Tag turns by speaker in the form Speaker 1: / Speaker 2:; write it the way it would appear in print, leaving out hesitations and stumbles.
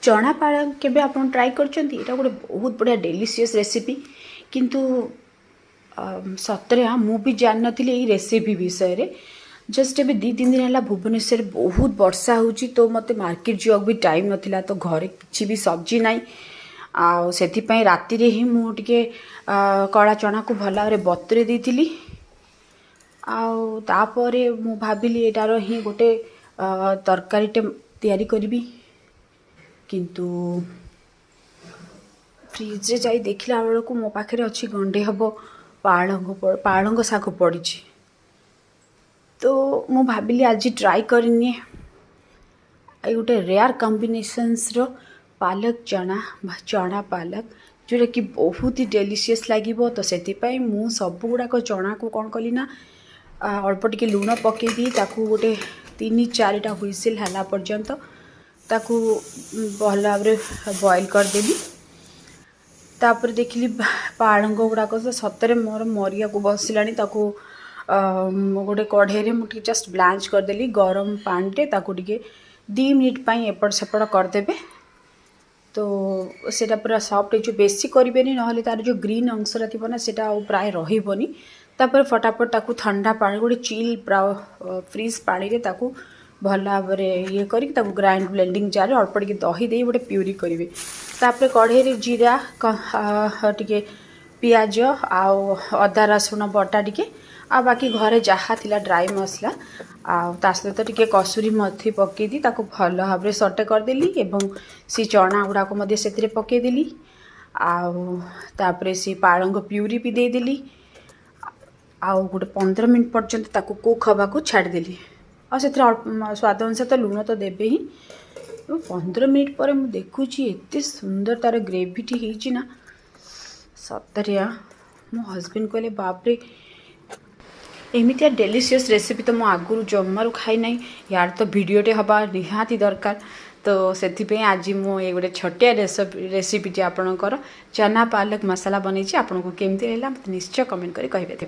Speaker 1: ଚଣା ପାଳଙ୍ଗ କେବେ ଆପଣ ଟ୍ରାଏ କରିଛନ୍ତି? ଏଇଟା ଗୋଟେ ବହୁତ ବଢ଼ିଆ ଡେଲିସିୟସ୍ ରେସିପି। କିନ୍ତୁ ସତରେ ମୁଁ ବି ଜାଣିନଥିଲି ଏଇ ରେସିପି ବିଷୟରେ। ଜଷ୍ଟ ଏବେ 2-3 ଦିନ ହେଲା ଭୁବନେଶ୍ୱରରେ ବହୁତ ବର୍ଷା ହେଉଛି, ତ ମୋତେ ମାର୍କେଟ ଯିବାକୁ ବି ଟାଇମ୍ ନଥିଲା, ତ ଘରେ କିଛି ବି ସବଜି ନାହିଁ। ଆଉ ସେଥିପାଇଁ ରାତିରେ ହିଁ ମୁଁ ଟିକେ କଳା ଚଣାକୁ ଭଲ ଭାବରେ ବତୁରେଇ ଦେଇଥିଲି। ଆଉ ତାପରେ ମୁଁ ଭାବିଲି ଏଇଟାର ହିଁ ଗୋଟେ ତରକାରୀଟେ ତିଆରି କରିବି। କିନ୍ତୁ ଫ୍ରିଜରେ ଯାଇ ଦେଖିଲା ବେଳକୁ ମୋ ପାଖରେ ଅଛି ଗଣ୍ଡେ ହେବ ପାଳଙ୍ଗ, ପାଳଙ୍ଗ ଶାଗ ପଡ଼ିଛି। ତ ମୁଁ ଭାବିଲି ଆଜି ଟ୍ରାଏ କରିନିଏ ଏଇ ଗୋଟେ ରେୟାର କମ୍ବିନେସନ୍ସର ପାଲକ ଚଣା ବା ଚଣା ପାଲକ, ଯେଉଁଟାକି ବହୁତ ହି ଡେଲିସିୟସ୍ ଲାଗିବ। ତ ସେଥିପାଇଁ ମୁଁ ସବୁ ଗୁଡ଼ାକ ଚଣାକୁ କ'ଣ କଲି ନା ଅଳ୍ପ ଟିକେ ଲୁଣ ପକାଇ ଦେଇ ତାକୁ ଗୋଟେ 3-4ଟା ହୁଇସିଲ୍ ହେଲା ପର୍ଯ୍ୟନ୍ତ ତାକୁ ଭଲ ଭାବରେ ବଏଲ୍ କରିଦେଲି। ତାପରେ ଦେଖିଲି ପାଳଙ୍ଗ ଗୁଡ଼ାକ ତ ସତରେ ମୋର ମରିବାକୁ ବସିଲାଣି। ତାକୁ ଗୋଟେ କଢ଼େଇରେ ମୁଁ ଟିକେ ଜଷ୍ଟ ବ୍ଲାଞ୍ଚ କରିଦେଲି ଗରମ ପାଣିରେ। ତାକୁ ଟିକେ 2 ମିନିଟ୍ ପାଇଁ ଏପଟ ସେପଟ କରିଦେବେ, ତ ସେଇଟା ପୁରା ସଫ୍ଟ ହେଇଯିବ। ବେଶୀ କରିବେନି, ନହେଲେ ତାର ଯେଉଁ ଗ୍ରୀନ୍ ଅଂଶଟା ଥିବ ନା, ସେଇଟା ଆଉ ପ୍ରାୟ ରହିବନି। ତାପରେ ଫଟାଫଟ ତାକୁ ଥଣ୍ଡା ପାଣି, ଗୋଟେ ଚିଲ୍ ଫ୍ରିଜ୍ ପାଣିରେ ତାକୁ ଭଲ ଭାବରେ ଇଏ କରିକି ତାକୁ ଗ୍ରାଇଣ୍ଡ ବ୍ଲେଣ୍ଡିଂ ଜାର୍ରେ ଅଳ୍ପ ଟିକେ ଦହି ଦେଇ ଗୋଟେ ପ୍ୟୁରି କରିବେ। ତାପରେ କଢ଼େଇରେ ଜିରା ଟିକେ, ପିଆଜ ଆଉ ଅଦା ରସୁଣ ବଟା ଟିକେ, ଆଉ ବାକି ଘରେ ଯାହା ଥିଲା ଡ୍ରାଇ ମସଲା, ଆଉ ତା ସହିତ ଟିକେ କସୁରୀ ମେଥି ପକାଇ ଦେଇ ତାକୁ ଭଲ ଭାବରେ ସଟେ କରିଦେଲି ଏବଂ ସେ ଚଣା ଗୁଡ଼ାକ ମଧ୍ୟ ସେଥିରେ ପକାଇଦେଲି। ଆଉ ତାପରେ ସେ ପାଳଙ୍ଗ ପ୍ୟୁରି ବି ଦେଇଦେଲି। ଆଉ ଗୋଟେ 15 ମିନିଟ୍ ପର୍ଯ୍ୟନ୍ତ ତାକୁ କୁକ୍ ହେବାକୁ ଛାଡ଼ିଦେଲି। ଆଉ ସେଥିରେ ଅଳ୍ପ ସ୍ୱାଦ ଅନୁସାରେ ତ ଲୁଣ ତ ଦେବେ ହିଁ। ଏବଂ 15 ମିନିଟ୍ ପରେ ମୁଁ ଦେଖୁଛି ଏତେ ସୁନ୍ଦର ତାର ଗ୍ରେଭିଟି ହେଇଛି ନା, ସତରେ ମୋ ହଜବେଣ୍ଡ କହିଲେ, "ବାପରେ, ଏମିତିଆ ଡେଲିସିୟସ୍ ରେସିପି ତ ମୁଁ ଆଗରୁ ଜମାରୁ ଖାଇନାହିଁ। ୟାର ତ ଭିଡ଼ିଓଟେ ହେବା ନିହାତି ଦରକାର।" ତ ସେଥିପାଇଁ ଆଜି ମୁଁ ଏଇ ଗୋଟେ ଛୋଟିଆ ରେସିପିଟି ଆପଣଙ୍କର ଚନା ପାଲକ ମସଲା ବନେଇଛି। ଆପଣଙ୍କୁ କେମିତି ଲାଗିଲା, ମୋତେ ନିଶ୍ଚୟ କମେଣ୍ଟ କରି କହିବେ।